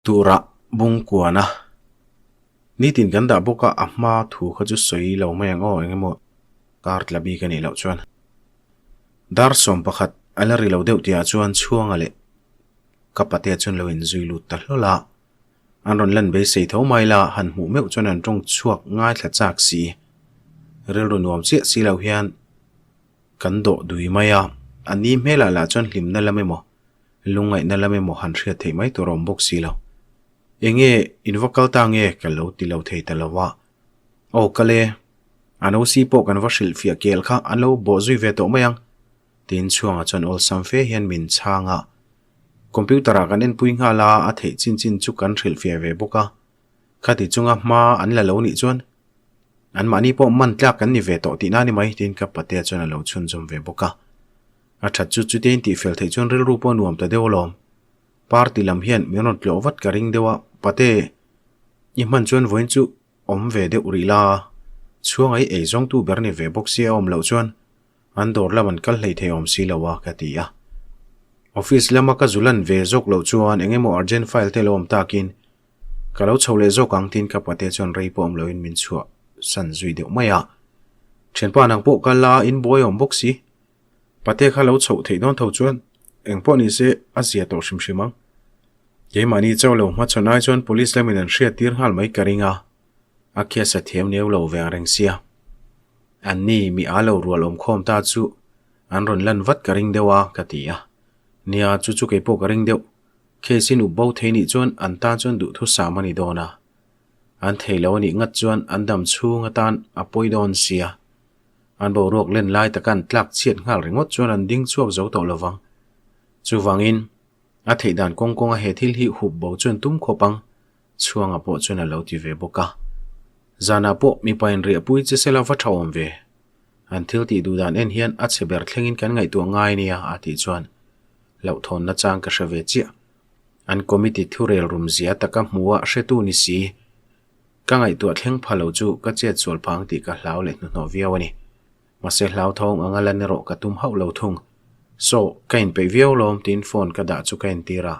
Turah bungkuana nitin kan dah bawk a, a hma thu kha chu sawi lo mai ang aw, eng emaw kar tla bik a nih loh chuan. Dar 11 a la ri lo deuh tihah chuan chhuanga leh ka patea chuan lo inzui lut ta hlawl a. An rawn lan beisei tho mai la, han hmuh meuh chuan an tawng chhuak ngaithla chak si. Rilru nuam chiah si lo hian kan dawh dui mai a, a ni hmelah lah chuan hlimna lam emaw, lungngaihna lam emaw han hriat theih mai tur a awm bawk si lo. Enge in va kal ta nge ka lo ti lo thei ta lo a. Aw kal e, an OC pawh kan va hrilhfiah kel kha an lo bawh zui ve tawh mai ang. Tiin chhuangah chuan awlsam fe hian min chhang a. Computer ah kan enpui nghal a, a theih chin chin chu kan hrilhfiah ve bawk a. Khati chunga hma an la lo nih chuan anmahni pawh man tlak kan ni ve tawh tihna ni mai tiin ka patea chuan a lo chhunzawm ve bawk a. A that chu chutia in tihfel theih chuan rilru pawh a nuam ta deuh alawm. Party lam hian min rawn tlawh vat ka ring deuh a, Pate, i hman chuan vawiin chu awm ve deuh rih la, chhuanga i eizawngtu ber ni ve bawk sia awm loh chuan An dawr lam an kal hleithei awm si lo a, ka ti a. Office lama ka zu lan ve zawk loh chuan eng emaw urgent file te lo awm takin ka lo chho leh zawk ang tiin ka pate chuan rei pawh awm loin min chhuah san zui deuh mai a. Thianpa nang pawh kal la, in buai awm bawk si. Pate kha lo chhoh theih dawn tho chuan eng pawh ni se a zia tawh hrim hrim ang. Keimahni chauh lo hmachhawn ai chuan police lamin an hriat tir nghal mai ka ring a. A khiasa thiam neu lo veng reng sia. An ni mi a lo rual awm khawm ta chu an rawn lan vat ka ring deuh a, ka ti a. Nia, chu chu kei pawh ka ring deuh. Case in up bo thei nih chuan an tan chuan duhthusam a ni dawn a. An thei lo a nih ngat chuan an dam chhung atan a pawi dawn sia. An boruak len lai taka an tlak chhiat nghal ringawt chuan an ding chhuak zo tawh lo vang. Chuvangin, a theih dan kawng kawnga he thil hi hup bo chuan tum khawp ang. Chhuanga pawh chuan a lo ti ve bawk a. Zanah pawh mipa inriahpui che sela va tha awm ve. An thil tih duh dan en hian a chhe ber thlengin kan ngaihtuah ngai nia a tih chuan hlauhthawnna chang ka hre ve chiah. An committee thurel rum zia taka hmuha hretu ni si. Ka ngaihtuah thleng pha lo chu ka chet sual phang tih ka hlau leh hnuhnawh viau a ni. Mahse hlauthawng anga lan erawh ka tum hauh lo thung. Saw, ka inpeih viau lawm tiin phone ka dah chu ka entir a.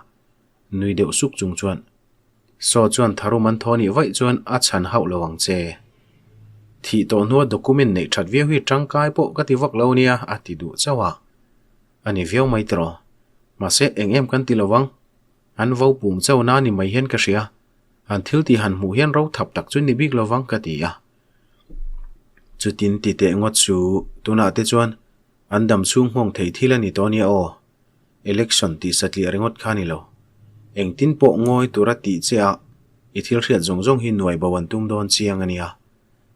Nui deuh suk chung chuan, Saw chuan tharum an thaw nih vaih chuan a chhan hauh lo ang che. Thih tawh hnua document neih that viau hi tangkai pawh ka ti vak lo nia a ti duh chauh a. A ni viau mai tiraw. Mahse eng em kan ti lo vang. An vo pum chauh na ni mai hian ka hria. An thil tih han hmuh hian ro thap tak chu ni bik lo vang ka ti a. Chutin ti teh ngawt chu tunah te chuan an dam chhung nghawng thei thil a ni tawh nia aw. Election tih satliah ringawt kha ni lo. Engtin pawh ngawi tura tih che a, i thil hriat zawng zawng hi nuai bo an tum dawn chiang a nia.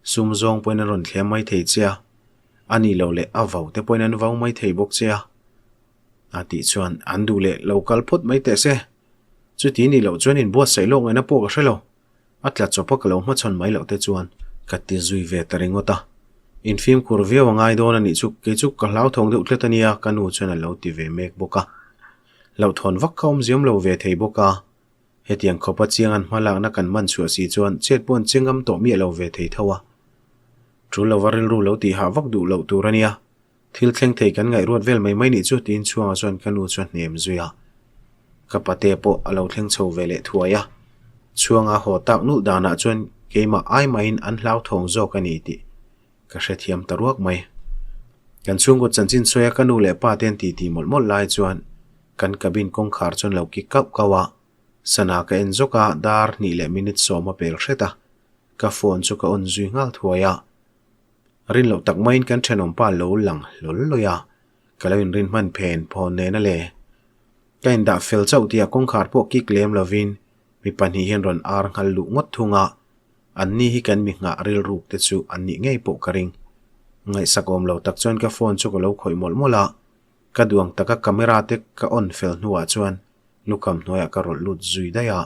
Sum zawng pawhin an rawn thlem mai thei che a, a nih loh leh a vau te pawhin an vau mai thei bawk che a. A tih chuan an duh leh lo kal phawt mai teh se. Chuti nih loh chuan inbuatsaih lawk ngaihna pawh ka hre lo. A tla chawp a ka lo hmachhawn mai loh te chuan ka ti zui ve ta ringawt a. Infimkhur viau a ngai dawn a nih chu, kei chu ka hlauthawng deuh tlat a nia ka nu chuan a lo ti ve mek bawk a. Hlauhthawn vak kha awm ziam lo ve thei bawk a. Hetiang khawpa chiang an hmalakna kan man chhuah si chuan chet pawh an che ngam tawh miah lo ve thei tho a. Tul lova rilru lo tih hah vak duh loh tur a nia. Thil thleng thei kan ngaihruat vel mai mai nih chu tiin chhuangah chuan ka nu chu a hnem zui a. Ka pate pawh a lo thleng chho ve leh thuai a. Chhuanga haw tak nulh danah chuan keimah ai mahin an hlauthawng zawk a ni tih ka hrethiam ta ruak mai. Kan chhungkaw chanchin sawi a ka nu leh pa te an titi mawlh mawlh lai chuan kan cabin kawngkhar chuan lo kik kauh kauh a. Sana ka en zawk a, dar hnih leh minute sawm a pel hret a. Ka phone chu ka on zui nghal thuai a. Rin loh tak maiin kan thenawm pa lo lang hlawl lawi a, ka lo inrin hman phen phawn nen a le. Ka indah fel chauh tihah kawngkhar pawh kik lem lovin mi pahnih hian rawn ar nghal luh ngawt thung a, an ni hi kan mi nghah rilruk te chu an nih ngei pawh ka ring. Ngaihsak awm lo tak chuan ka phone chu ka lo khawih mawlh mawlh a, ka duang taka camera te ka on fel hnuah chuan lukam hnuaiah ka rawlh lut zui daih a.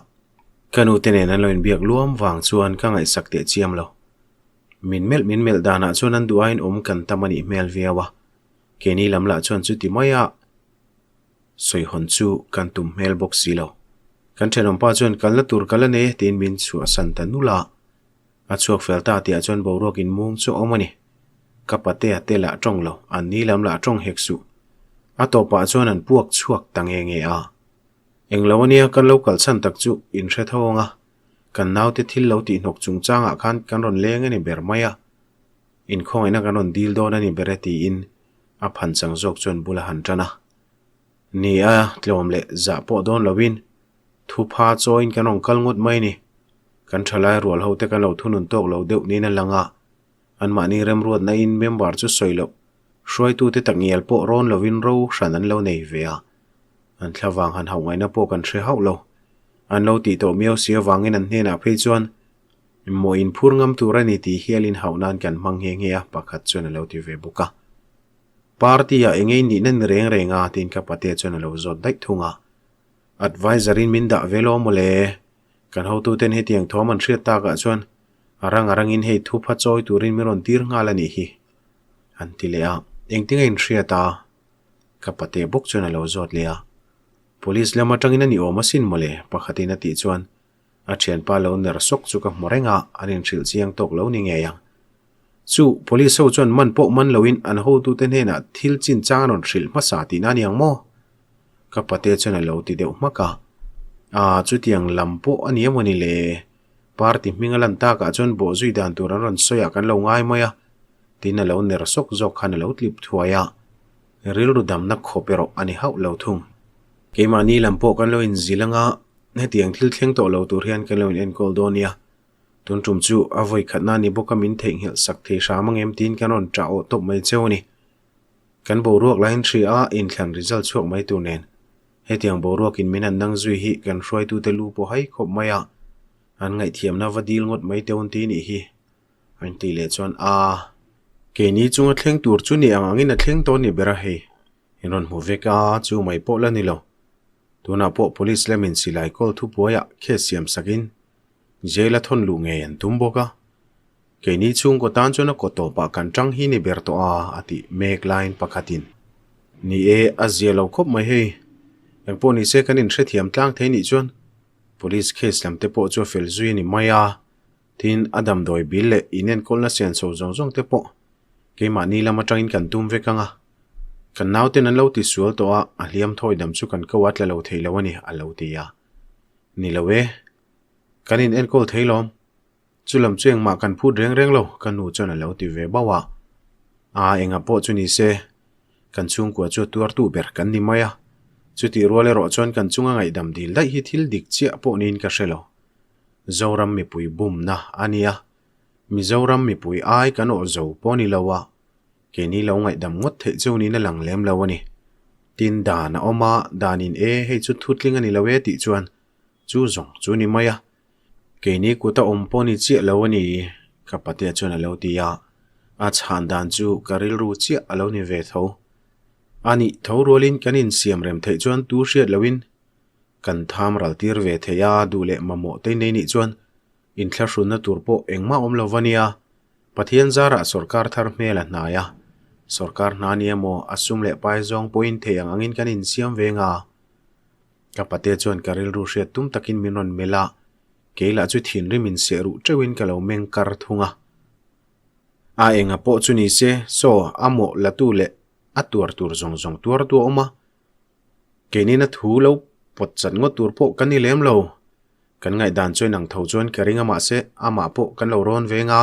Ka nu te nen an lo inbiak luam vang chuan ka ngaihsak teh chiam lo. Min melh min melh danah chuan an duh aiin awm kan tam a nih hmel viau a, keini lam lah chuan chuti maia sawihawn chu kan tum hmel bawk si lo. Kan thenawmpa chuan kalna tur kal a nei e tiin min chhuahsan ta nul a, a chhuak fel ta tihah chuan boruak inmung chu a awm a ni. Ka patea te lah tawng lo, an ni lam lah tawng hek suh. A tawpah chuan an puak chhuak ta nge nge a. Englo ania kan lo kalchhan tak chu in hre tho ang a, kan naute thil lo tihhnawk chungchangah khan kan rawn leng a ni ber mai a, inkhawngaihna kan rawn dil dawn a ni ber e tiin a phan chang zawk chuan bul a han tan a. Ni a, tlawm leh zah pawh dawn loin thupha chawiin kan rawn kal ngawt mai a ni. Kan thalai rual ho te kan lo thunun tawk lo deuh niin a lang a, anmahni remruatna in member chu sawi loh hruaitute takngial pawh rawn lovin ro hran an lo nei ve a. An thlavang han hauh ngaihna pawh kan hre hauh lo. An lo tih tawh miau si avangin an hnenah phei chuan maw inphur ngam tur a ni tih hialin hauh nan kan hmang nghe nghe a, pakhat chuan a lo ti ve bawk a. Party-ah eng ei nihna ni reng reng a tiin ka pate chuan a lo zawt daih thung a. Advisor-in min dah ve lo maw le? Kan hotuten hetiang thawm an hriat takah chuan a rang a rangin hei thupha chawi turin min rawn tir nghal a nih hi an ti leh a. Engtin a inhriat a? Ka pate bawk chuan a lo zawt leh a. Police lam atangin a ni awm asin maw le? Pakhatin a tih chuan a thianpa lo ner sawk chu ka hmu reng a, an inhrilh chiang tawk lo ni ngei ang. Chu police ho chuan man pawh man loin an hotute hnenah thil chinchang an rawn hrilh hmasa tihna a ni ang maw? Ka pate chuan a lo ti deuh hmak a. Aa, chutiang lam pawh a ni emaw ni le? Party hming a lan takah chuan bawhzui dan tur an rawn sawi ah kan lo ngai mai a, tin a lo ner sawk zawk khan a lo tlip thuai a. Rilru damna khawp erawh a ni hauh lo thung. Keimahni lam pawh kan lo inzil anga hetiang thil thleng tawh lo tur hian kan lo in enkawl dawn nia. Tun tum chu a vawi khatna ni bawka min theihnghilh sak thei hram ang em tiin kan rawn ṭah awh tawp mai cheu a ni. Kan boruak lahin hria a, inthlan result chhuak mai tur nen. Hetiang boruakin min han nang zui hi kan hruaitute lu pawh hai khawp mai a, an ngaihthiamna va dil ngawt mai teuh ti nih hi. An tih leh chuan a, keini chunga thleng tur chu ni ang angin a thleng tawh ni ber a hei. In rawn hmu vek a, chu mai pawh la ni lo. Tunah pawh police lamin silai kawl thupuaiah case siam sakin Jail a thawn luh ngei an tum bawk a, keini chhungkaw tan chuan a kaw tawpah kan tang hi ni ber tawh a, a tih mek laiin pakhatin, Ni e, a zia lo khawp mai hei. Engpawh ni se kan inhrethiam tlang thei nih chuan Police case lam te pawh chu a fel zui a ni mai a, tin a damdawi bil leh inenkawlna sian chho zawng zawng te pawh keimahni lam atangin kan tum vek ang a, kan nauten an lo tisual tawh a, a hliam thawi dam chu kan ko a tla lo thei lo a ni, a lo ti a. Ni lo e. Kan in enkawl thei lawm. Chu lam chu engmah kan phut reng reng lo, ka nu chuan a lo ti ve bauh a. Aa enga pawh chu ni se, kan chhungkua chu a tuartu ber kan ni mai a. Chutih rual erawh chuan kan chunga ngaihdam dil daih hi thil dik chiah pawh niin ka hre lo. Zoram mipui bumna a nia. Mizoram mipui ai kan awh zo pawh ni lo a. Keini lo ngaihdam ngawt theih chu niin a lang lem lo a ni. Tin dan a awm a, danin e hei chu thutling a ni lo e tih chuan Chu zawng chu ni mai a, keini kut a awm pawh ni chiah lo a ni, ka patea chuan a lo ti a, a chhan dan chu ka rilru chiah a lo ni ve tho. A nih tho rualin kan insiam rem theih chuan tu hriat loin kan tham ral tir ve thei a, duh leh mamawh te nei nih chuan inthlahrunna tur pawh engmah awm lo va nia, Pathian zarah sawrkar thar hmel a hnai a, sawrkar hna nia maw a sum leh pai zawng pawhin thei ang angin kan insiam ve nga. Ka pate chuan ka rilru hriat tum takin min rawn melh a, kei lah chu thinrim in seh ruh teuhin ka lo meng kar thung a. A enga pawh chu ni se, saw a mawh la tu leh a tuar tur zawng zawng tuar tu a awm a. Keinin a thu lo pawt chat ngawt tur pawh ka ni lem lo. Kan ngaihdan chuan ang tho chuan ka ring a mahse amah pawh kan lo rawn veng a,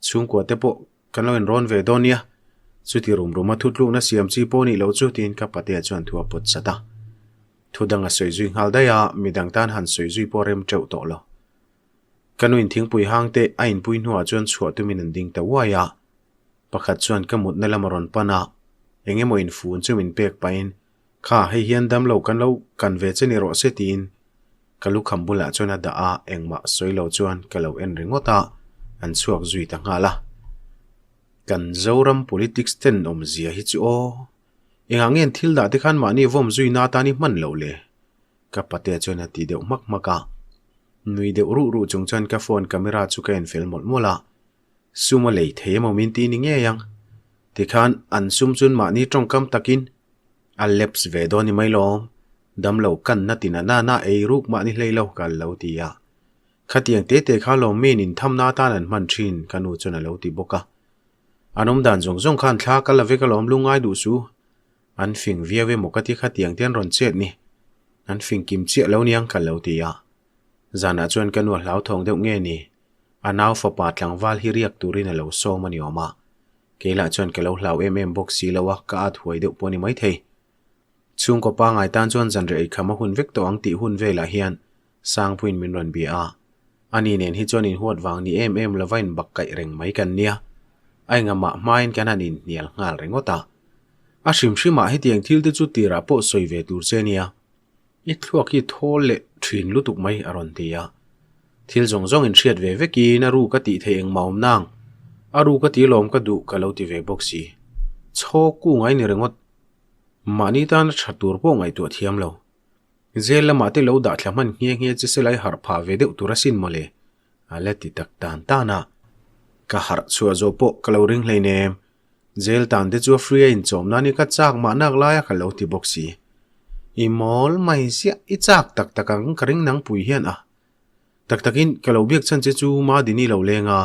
chhungkua te pawh Kan lo inrawn ve dawn nia, chuti rum ruma thutlukna siam chi pawh nih loh chu tiin ka patea chuan thu a pawt sat a. Thu dang a sawi zui nghal daih a, midang tan han sawi zui pawh rem teuh tawh lo. Ka nuin thingpui hang te a inpui hnuah chuan chhuah tumin an ding ta uai a. Pakhat chuan ka mutna lam a rawn pan a, eng emaw infun chu min pek pahin, Kha, hei hian damlo kan lo kan ve che ni rawh se tiin ka lukham bulah chuan a dah a, engmah sawi lo chuan ka lo en ringawt a, an chhuak zui ta nghal a. Kan Zoram politics ten awmzia hi chu aw, engah nge thil dah te khan mahni vawm zui na atan i hman loh le? Ka patea chuan a ti deuh hmak hmak a. Nui deuh ruh ruh chung chuan ka phone camera chu ka en fel mawlh mawlh a, sum a lei thei emaw min ti ni ngei ang. Tikhan an sum chuan mahni tawngkam takin A lapse ve dawn ni mai lawm, damlo kanna tina nana ei ruk mah ni hlei lo ka lo ti a. Khatiang te te kha lawm miin inthamna atan an hman thin ka nu chuan a lo ti bawk a. An awm dan zawng zawng khan thla ka la vek alawm lungngai duh su. An fing viau emaw ka ti khatiang te an rawn chet ni. An fing kim chiah lo niang ka lo ti a. Zanah chuan ka nu a hlauthawng deuh nge ni? A nau fapa tlangval hi riak turin a lo sawm a ni awm a. Kei lah chuan ka lo hlau em em bawk si lo a, ka at huai deuh pawh a ni maithei. Chhungkaw pangai tan chuan zanriah eikham a hun vek tawh ang tih hun velah hian Sangpuiin min rawn bia a. Ani nen hi chuan inhuat vang ni em em lova inbak kaih reng mai kan nia. A engamah hmain kan han inhnial nghal ringawt a. A hrim hrimah hetiang thil te chu tirah pawh sawi ve tur che nia. I thluak hi thawl leh thin lutuk mai a rawn ti a. Thil zawng zawng inhriat ve vekin a ru ka tih theih engmah awm nang. A ru ka ti lawm ka duh ka lo ti ve bawk si. Chhaw kung ai ni ringawt. Mahni tana tha tur pawh ngaihtuah thiam lo. Zel lamah te lo dah thla hman nghe nghe che se lai harh phah ve deuh tur asin mawle. A la ti tak tan tan a. Ka harh chhuah zawh pawh ka lo ring hleinem. Jail tan te chu a free a inchawm nan i ka chak mah nak lai a ka lo ti bawk si. I mawl mai ziah, i chak tak tak ang ka ring nang pui hian a. Tak takin ka lo biak chhan che chu Madini lo leng a.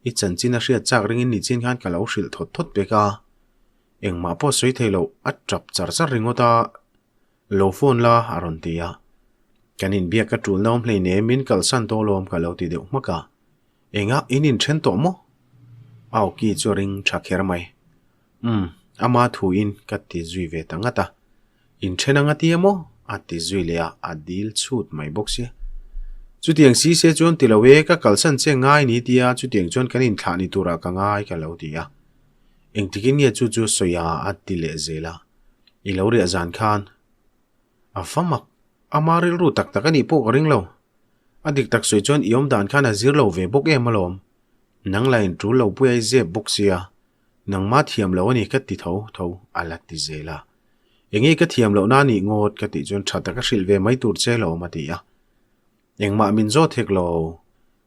I chanchin a hriat chak ringin ni chin khan ka lo hrilh thawt thawt pek a. Engmah pawh sawi thei lo, a tap char char ringawt a. Lo phone la a rawn ti a. Kan inbiak ka tul naum hleinem min kalsan tawh lawm ka lo ti deuh hmak a. Engah in inthen tawh maw? A awki chu a ring tha kher mai. Umm, ama thuin ka ti zui ve ta ngat a. Inthen anga ti emaw? A ti zui leh a, a dil chhut mai bawk sia. Chutiang si se chuan ti lo e, ka kalsan che ngai ni tia chutiang chuan kan inthlah ni turah ka ngai ka lo ti a. Engtikin nge chu chu sawi a a ti leh zel a. I lo riah zan khan a va mak, ama rilru tak tak a nih pawh ka ring lo. A dik tak sawi chuan i awm dan khan a zir lo ve bawk em alawm. Nang la in tul lo pui a i zep bawk sia. Nangma thiam lo a ni ka ti tho tho a la ti zel a. Enge ka thiam loh na nih ngawt ka tih chuan tha taka hrilh ve mai tur che lawm a ti a. Engmah min zawt hek lo.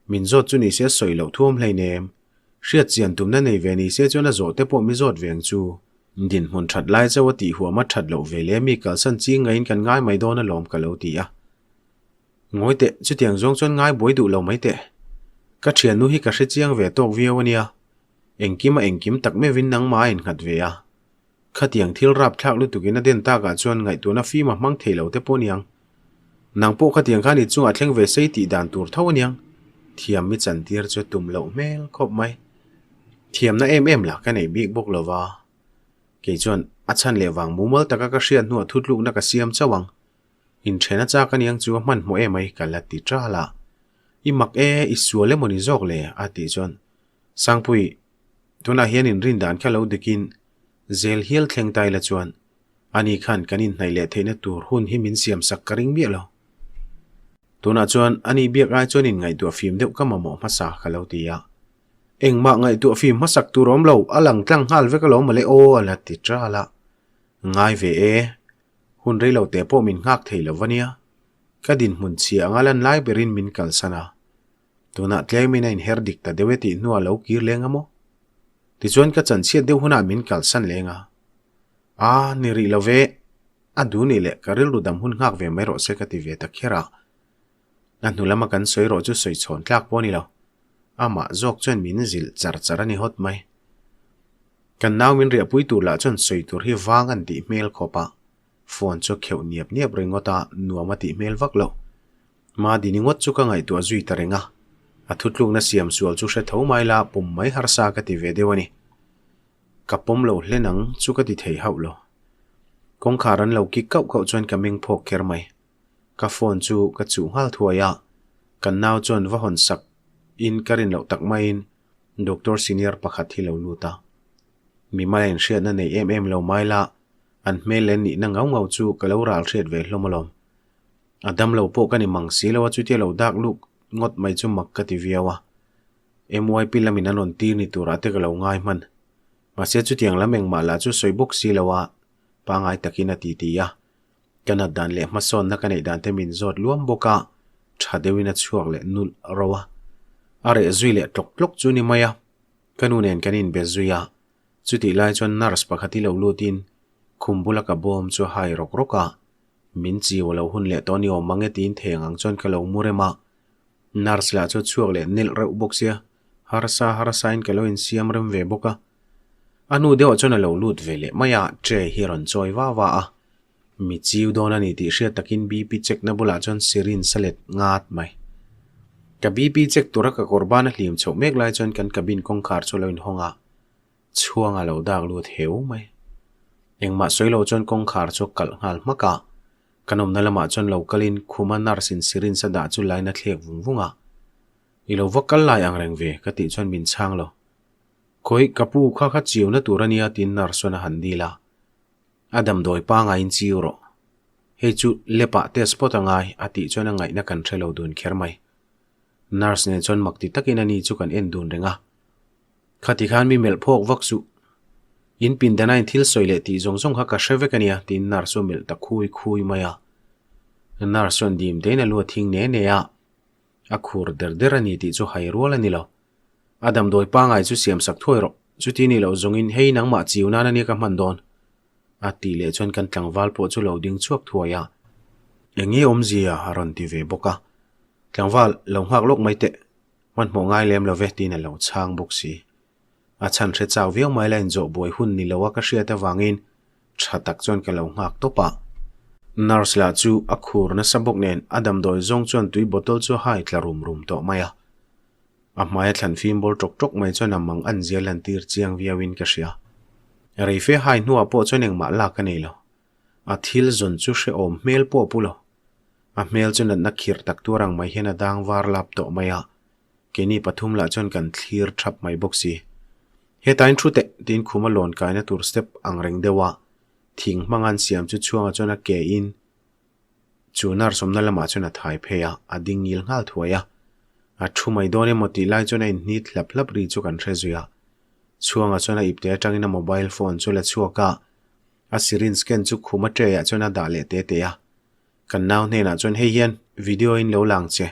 Min zawt chu ni se sawi loh thuam hleinem. Hriat chian tumna nei ve ni se chuan a zawh te pawh mi zawt ve ang chu. Dinhmun that lai chauh a tih huam a that loh ve leh mi kalsan ching ngaiin kan ngai mai dawn alawm ka lo ti a. Ngawi teh, chutiang zawng chuan ngai buai duh lo mai teh. Ka thiannu hi ka hre chiang ve tawk viau a nia. Engkim a engkim tak meuhin nangmah a innghat ve a. Khatiang thil rapthlak lutukin a den takah chuan ngaihtuahna fim a hmang thei lo te pawh aniang. Nang pawh khatiang khan i chungah thleng ve sei tih dan tur tho aniang. Thiam mi chantir chu tum loh hmel khawp mai. Thiamna em em lah ka nei bik bawk lo va. Kei chuan a chhan leh vang mumal taka ka hriat hnuah thutlukna ka siam chauh ang. Inthena chak aniang chu a hmanhmawh em ai ka la ti ṭal a. I mak e, i sual emaw ni zawk le? a tih chuan Sangpui, tunah hian inrin dan kha lo dikin zel hial thleng ta ila chuan ani khan kan inhnaih leh theihna tur hun hi min siam sak ka ring miah lo. Tunah chuan ani biak ai chuan inngaihtuah fim deuh ka mamawh hmasa ka lo ti a. Engmah ngaihtuah fim hmasak tur awm lo, a lang tlang nghal vek alawm mawle aw a la ti ṭal a. Ngai ve e. Hun rei lo teh pawh min nghak thei lo va nia. Ka dinhmun chhia anga lan lai berin min kalsan a. Tunah tlemin a inher dik ta deuh e tih hnuah lo kir leng a maw? Tichuan ka chanchhiat deuh hunah min kalsan leng a. A, ni rih lo ve. A duh nih leh ka rilru dam hun nghak ve mai rawh se ka ti ve ta kher a. A hnu lama kan sawi rawh chu sawi chhawn tlak pawh a ni lo. Amah zawk chuan min zilh char char a ni hawt mai. Kan nau min riahpui tur lah chuan sawi tur hi vang an tih hmel khawp a, phone chu kheuh niap niap ringawt a, nuam a tih hmel vak loh. Madini ngawt chu ka ngaihtuah zui ta reng a, a thutlukna siam sual chu hre tho mai la pum mai harsa ka ti ve deuh a ni. Ka pawm lo hlen ang chu ka ti thei hauh lo. Kawngkhar an lo kik kauh kauh chuan ka meng phawk kher mai. Ka phone chu ka chuh nghal thuai a, kan nau chuan va hawn sak in ka rin loh tak maiin Doctor senior pakhat hi lo lut a. Mimala inhriatna nei em em lo mai la, an hmel leh nihna ngau ngau chu ka lo ral hriat ve hlawm alawm. A dam lo pawh ka ni mang si lo a chutia lo dak luk ngawt mai chu mak ka ti viau a. MYP lamin an rawn tir ni turah te ka lo ngai hman. Mahse chutiang lam engmah lah chu sawi bawk si lo a, pangai takin a ti ti a. Ka nat dan leh hmasawnna ka neih dan te min zawt luam bawk a, tha deuhin a chhuak leh nulh ro a. A reh zui leh tlawk tlawk chu ni mai a. Ka nu nen kan inbe zui a, chutih lai chuan nurse pakhat hi lo lutin khum bula ka bawm chu a hai rawk rawk a, min chiu a lo hun leh tawh ni awm mang e tiin theng ang chuan ka lo mu rem a. Nurse lah chu a chhuak leh nelh reuh bawk sia, harsa harsain ka lo insiam rem ve bawk a. A hnu deuhah chuan a lo lut ve leh mai a, tray hi a rawn chawi va va a. Mi chiu dawn a ni tih hriat takin BP check na bulah chuan syringe a let ngat mai. Ka BP check tura ka kawr ban a hlim chhoh mek lai chuan kan cabin kawngkhar chu a lo inhawng a, chhuang a lo dak lut heu mai. Engmah sawi lo chuan kawngkhar chu a kalh nghal hmak a, kan awmna lamah chuan lo kalin khuma nurse in syringe a dah chu line a thlek vung vung a. I lo va kal lai ang reng ve ka tih chuan min chhang lo. Khawi ka pu kha kha chiuna tur a nia tiin nurse chuan a han dil a. A damdawi pangaiin chiu rawh. Hei chu lep ah test phawt a ngai a tih chuan a ngaihna kan hre lo dun kher mai. Nurse nen chuan mak ti takin ani chu kan en dun reng a. Khati khan mi melh phawk vak suh. In pindana in thil sawi leh tih zawng zawng kha ka hre vek a nia tiin nurse chu a melh ta khui khui mai a. Nurse chuan dim tein a lu a thing ne ne a. A khur der der a ni tih chu hai rual a ni lo. A damdawi pangai chu siam sak thuai rawh, chuti ni loh zawngin hei nangmah chiu nan ania ka hman dawn. A tih leh chuan kan tlangval pawh chu lo ding chhuak thuai a. Eng nge awmzia a rawn ti ve bawk a. Tlangval, lo nghak lawk mai teh. Hmanhmawh ngai lem lo ve tiin a lo chhang bawk si. A chhan hre chau viau mai la inzawh buai hun ni lo a ka hriat avangin tha tak chuan ka lo nghak tawp a. Nurse lah chu a khur nasa bawk nen a damdawi zawng chuan tui bottle chu a hai tla rum rum tawh mai a. A hmaia thlan fim bawr tawk tawk mai chuan a mang an zia lan tir chiang viauin ka hria. Reife hai hnuah pawh chuan engmah lak a nei lo. A thil zawn chu hrehawm hmel pawh a pu lo. A hmel chu natna khirh tak tuar ang mai hian a dang var lap tawh mai a. Keini pathum lah chuan kan thlir thap mai bawk si. Hetain thu teh tiin khuma lawn kaina tur step ang reng deuh a thing hmang an siam chu chhuanga chuan a ke in chu nurse awmna lamah chuan a thai phei a, a ding ngil nghal thuai a. A thu mai dawn emaw tih lai chuan a inhnit hlap hlap ri chu kan hre zui a. Chhuanga chuan a ipte atangin a mobile phone chu la chhuak a, a syringe ken chu khuma tray ah chuan a dah leh te te a. Kan nau hnenah chuan hei hian video in lo lang che.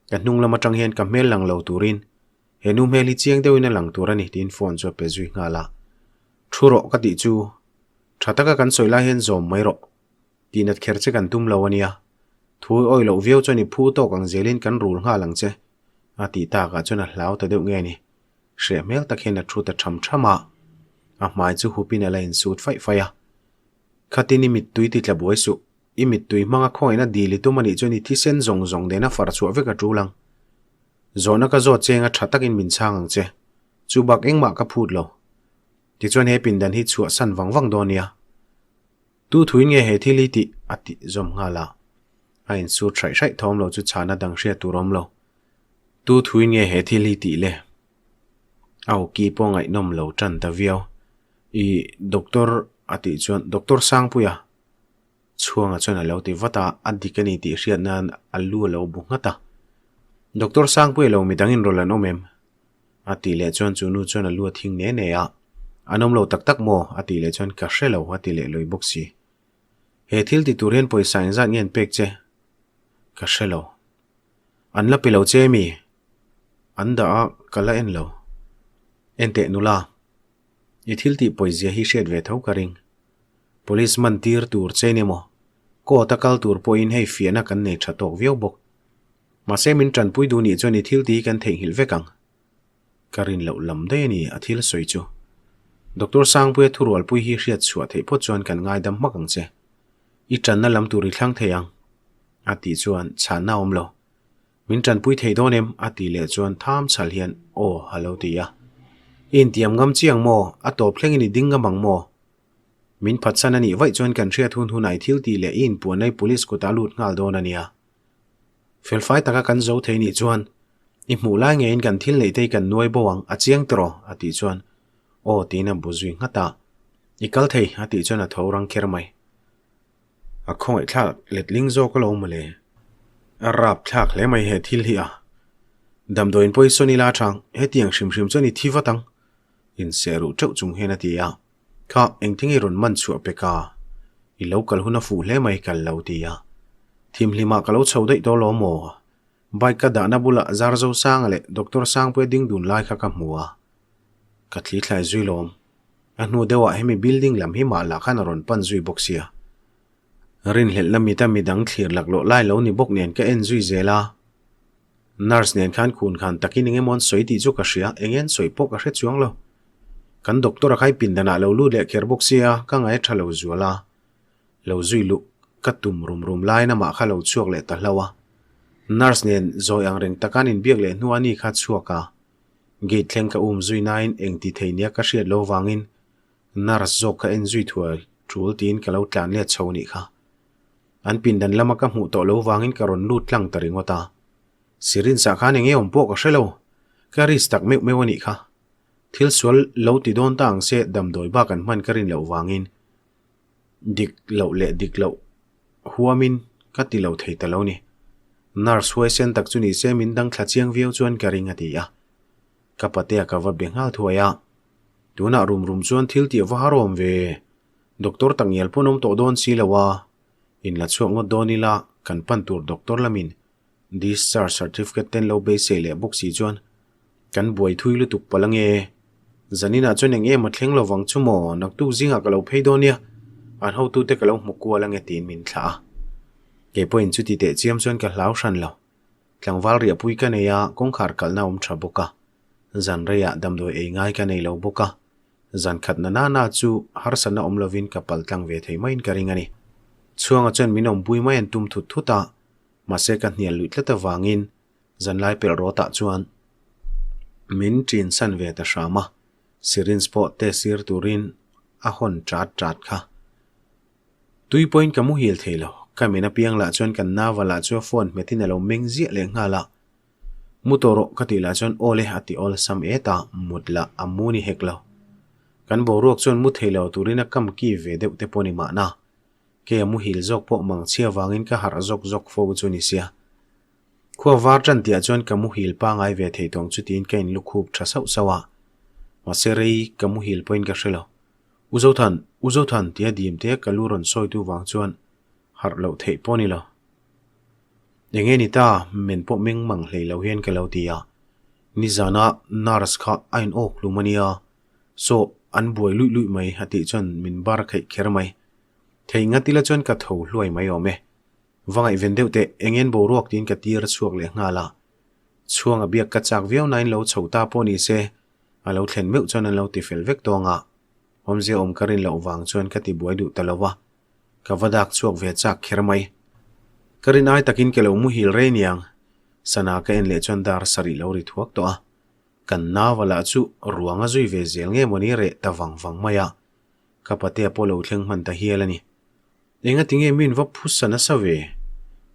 Ka hnung lam atang hian ka hmel lang lo turin he nu hmel hi chiang deuhin a lang tur a ni tiin phone chu a pe zui nghal a. Thu rawh ka tih chu tha taka kan sawi lai hian zawm mai rawh. Tihnat kher che kan tum lo a nia. Thu i awih loh viau chuan i phu tawk ang zelin kan rul nghal ang che. A tih takah chuan a hlau ta deuh nge ni. Hreh hmel tak hian a thu ta tham tham a. A hmai chu hupin a la insut faih faih a. Khatin i mittui ti tla buai suh. I mittui hmanga khawngaihna dil i tum a nih chuan i thisen zawng zawng nena far chhuah vek a tul ang. Zawhna ka zawt chenga tha takin min chhang ang che. Chu bak engmah ka phut lo. Tichuan he pindan hi chhuah san vang vang dawn nia. Tu thuin nge he thil hi tih a tih zawm nghal a. A insut hraih hraih thawm lo chu chhana dang hriat tur awm lo. Tu thuin nge he thil hi tih le? A awki pawh ngaihnawm lo tan ta viau. I doctor a tih chuan Doctor Sangpuia Chhuanga chuan a lo ti vat a, a dik a ni tih hriat nan a lu a lo bu nghat a. Doctor Sangpuia lo midang in rawl an awm em? A tih leh chuan chu nu chuan a lu a thing ne ne a. An awm lo tak tak maw? A tih leh chuan ka hre lo a ti leh lui bawk si. He thil ti tur hian pawisa engzat nge an pek che? Ka hre lo. An la pe lo che mi? An dah a, ka la en lo. Enteh nula. I thil tih pawizia hi hriat ve tho ka ring. Police man tir tur che ni maw? Court a kal tur pawhin hei fiahna kan nei tha tawk viau bawk. Mahse min tanpui duh nih chuan i thil tih hi kan theihnghilh vek ang. Ka rin loh lam daih a ni a thil sawi chu. Doctor Sangpuia thurualpui hi hriat chhuah theih phawt chuan kan ngaidam hmak ang che. I tanna lam tur i thlang thei ang. A tih chuan chhanna a awm lo. Min tanpui thei dawn em? A tih leh chuan tham chhal hian aw a lo ti a. I intiam ngam chiang maw? A tawp thlengin i ding ngam ang maw? Min phatsan a nih vaih chuan kan hriat hun hunah i thil tih leh i inpuan ai police kutah lut nghal dawn a nia. Felfai taka kan zo thei nih chuan i hmuh lai ngeiin kan thil neih te hi kan nuai bo ang, a chiang tiraw? A tih chuan aw tiin a bu zui nghat a. I kal thei a tih chuan a tho rang kher mai. A khawngaih thlak letling zawk a lo mawle. A rap thlak hle mai he thil hi a. Damdawiin pawh i sawn ila chang, hetiang hrim hrim chuan i thi vat ang. Inseh ruh teuh chung hian a ti a. Kha, engtin i rawn man chhuah pek a? I lo kal hun a fuh hle mai kal lo ti a. Thimhlimah ka lo chho daih tawh lo maw? Bike ka dahna bulah Zarzosanga leh Doctor Sangpuia ding dun lai kha ka hmu a. Ka thli thlai zui lawm. A hnu deuhah hemi building lam hi mah lah khan a rawn pan zui bawk sia. Rinhlelhna mita midang thlir laklawh lai lo ni bawk nen ka en zui zel a. Nurse nen khan khun khan takin eng emaw an sawi tih chu ka hria, eng nge an sawi pawh ka hre chuang lo. Kan doctor a khai pindanah lo lut leh kher bawk sia, ka ngaih a tha lo zual a. Lo zui luh ka tum rum rum laiin amah kha lo chhuak leh ta hlauh a. Nurse nen zawi ang reng taka an inbiak leh hnu a ni kha chhuak a. Gate thleng ka um zui nain eng ti thei nia ka hriat lo vangin nurse zawk ka en zui thuai tul tiin ka lo tlan let chho nih kha. An pindan lama ka hmuh tawh lo vangin ka rawn lut tlang ta ringawt a. Syringe ah khan enge awm pawh ka hre lo. Ka risk tak meuh meuh a nih kha. Thil sual lo ti dawn ta ang se damdawi bak an hman ka rin loh vangin dik loh leh dik loh huamin ka ti lo thei ta lo ni. Nurse huaisen tak chu ni se min dang thla chiang viau chuan ka ring a ti a. Ka patea ka va be nghal thuai a. Tunah rum rum chuan thil tih a va har awm ve. Doctor tak ngial pawn awm tawh dawn si lo a. In la chhuak ngawt dawn ila kan pan tur doctor lamin Discharge certificate ten lo beisei leh bawk si chuan kan buai thui lutuk palh ange. Zaninah chuan eng em a thleng lo vang chu maw, naktuk zingah ka lo phei dawn nia, an hotute ka lo hmu kual ange tiin min thlah a. Kei pawhin chuti teh chiam chuan ka hlau hran lo. Tlangval riahpui ka nei a, kawngkhar kalhna awm tha bawk a. Zan reiah damdawi ei ngai ka nei lo bawk a. Zan khat na nana chu harsatna awm lovin ka pal tlang ve thei maiin ka ring a ni. Chhuanga chuan min awmpui mai an tum thut thut a. Mahse ka hnial luih tlat avangin zanlai pelh rawtah chuan min ṭin san ve ta hram a, syringe pawh test sir turin a hawn ṭat ṭat kha. Tui pawhin ka muhil thei lo, ka men apiang lah chuan kan nava lah chu a phone hmetin a lo meng ziah leh nghal a. Mu tawh rawh ka tih lah chuan aw le a ti awlsam et a, mut lah a mu ni hek lo. Kan boruak chuan mu thei lo turin a kam ki ve deuh te pawh ni mahna. Kei a muhil zawk pawh mang chhia vangin ka harh zawk zawk fo chu ni sia. Khua var tan tihah chuan ka muhil pangai ve thei tawng chu tiin ka inlukhup tha sauh sauh a. Mahse rei ka muhil pawhin ka hre lo. U Zothan, U Zothan tia dim te ka lu rawn sawitu vang chuan harh loh theih pawh ni lo. Enge ni ta, men pawh meng mang hlei lo hian ka lo ti a. Nizana nurse kha a in awk hlum a nia. Saw, an buai luih luih mai a tih chuan min bar kheih kher mai. Thei ngat ila chuan ka tho hluai mai awm e. Va ngaihven deuh teh, engen boruak tiin ka tir chhuak leh nghal a. Chhuang a biak ka chak viau nain lo chho ta pawh ni se, a lo thlen meuh chuan an lo ti fel vek tawng a. Awmzia awm ka rin loh vang chuan ka ti buai duh ta lo va. Ka va dak chhuak ve chak kher mai. Ka rin ai takin ke lo muhil rei niang. Sana ka en leh chuan dar sarih lo ri thuak tawh a. Kan nau a lah chu ruang a zui ve zel nge mawni reh ta vang vang mai a. Ka patea pawh lo thleng hman ta hial a ni. Enga tinge min va phusa nasa ve?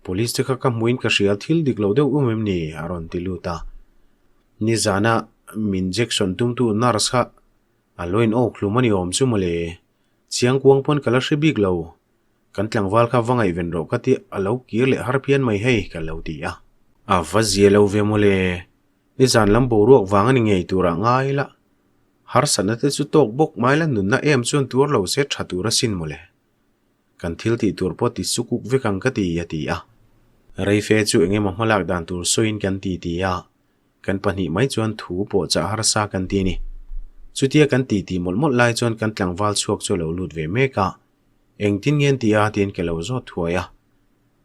Police te kha ka hmuin ka hria thil dik lo deuh um em ni? a rawn ti lut a. Nizana min injection tumtu nurse kha a lo in awk hlum a ni awm chu mawle. Chiang kuang pawn ka la hre bik lo. Kan tlangval kha va ngaihven rawh ka ti a lo kir leh har phian mai hei ka lo ti a. A va zia lo ve mawle. Nizan lam boruak vang a ni ngei turah ngai la. Harsatna te chu tawk bawk mai la nunna em chuan tuar lo se tha tur asin mawle. Kan thil tih tur pawh ti sukuk vek ang ka ti a ti a. Reife chu eng emaw hmalak dan tur sawiin kan ti ti a, kan pahnih mai chuan thu pawh chah harsa kan ti a ni. Chutia kan ti ti mawlh mawlh lai chuan kan tlangval chhuak chu a lo lut ve mek a, engtin nge an ti a tiin ka lo zawt thuai a.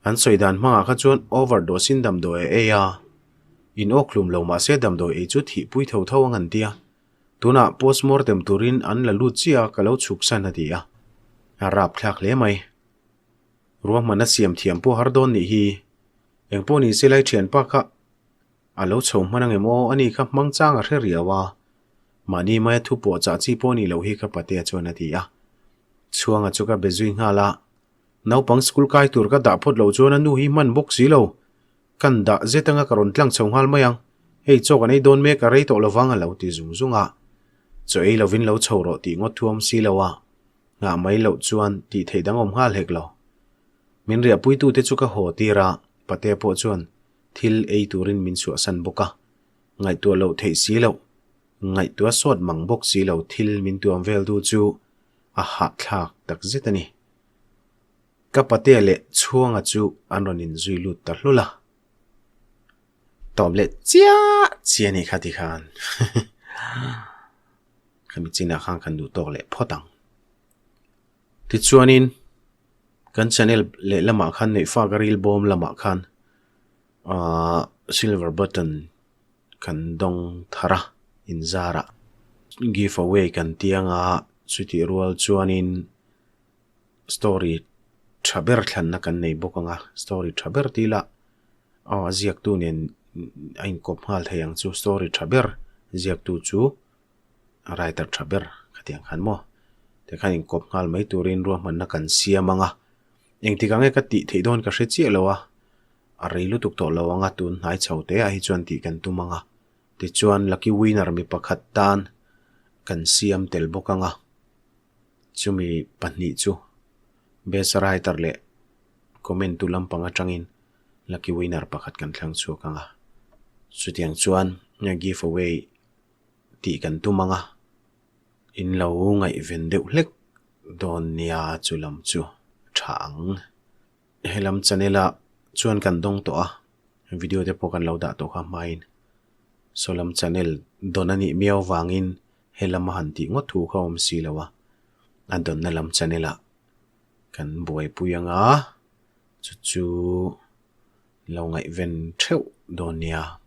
An sawi dan hmangah kha chuan overdose in damdawi a ei a, in awk hlum lo mahse damdawi ei chu thihpui tho tho ang an ti a. Tunah postmortem turin an la lut chiah a ka lo chhuk san a ti a. A rapthlak hle mai. Ruahmanna siam thiam pawh har dawn nih hi. Engpawh ni se lai thianpa kha a lo chho hman angem aw ani kha hmang chang a hre riau a. Mahni maia thu pawh chah chi pawh ni loh hi ka patea chuan a ti a. Chhuanga chu ka be zui nghal a. Naupang school kai tur ka dah phawt loh chuan a nu hi hman bawk si lo. Kan dah zet anga ka rawn tlang chho nghal mai ang. Hei chaw kan ei dawn mek a rei tawh lovang a lo ti zung zung a. Chaw ei lovin lo chho rawh tih ngawt thuam si lo a. Nghah mai loh chuan tih theih dang awm nghal hek lo. Min riahpuitute chu ka haw tir a, Patea pawh chuan thil ei turin min chhuahsan bawk a. Ngaihtuah loh theih si loh, ngaihtuah sawt mang bawk si lo thil min tuam vel du chu a hahthlak takzet a ni. Ka patea leh Chhuanga chu an rawn inzui lut ta hlul a. Tawp leh chiah chiah anih kha ti khan khami chinah khan kan duh tawk leh phawt ang. Tichuanin kan channel leh lamah khan Neihfa ka ril bawm lamah khan ahh silver button kan dawng thar a inzarah give away kan tiang a chutih rual chuanin. Story. Tha ber thlanna kan nei bawk ang a, story tha ber tih lah aw a ziaktu nen a inkawp nghal thei ang chu, story tha ber ziaktu chu a writer tha ber khatiang khan maw tikhan inkawp nghal mai turin ruahmanna kan siam ang a, engtik ang nge ka tih theih dawn ka hre chiah lo a, a rei lutuk tawh lo ang a tun hnai chho te ah hi chuan tih kan tum ang a, tichuan lucky winner mi pakhat tan kan siam tel bawk ang a. Chumi pahnih chu Best Writer leh Comment tu lampang atangin Lucky Winner pakhat kan thlang chhuak ang a. Chutiang chuan Give Away tih kan tum ang a, in lo ngaihven deuh hlek dawn nia chu lam chu tha ang. Helam channel ah chuan kan dawng tawh a, video te pawh kan lo dah tawh kha hmain sawlam channel dawn a nih miau vangin He lam a han tih ngawt thu kha awm si lo a, a dawnna lam channel ah kan buaipui ang a, chu chu lo ngaihven theuh dawn nia.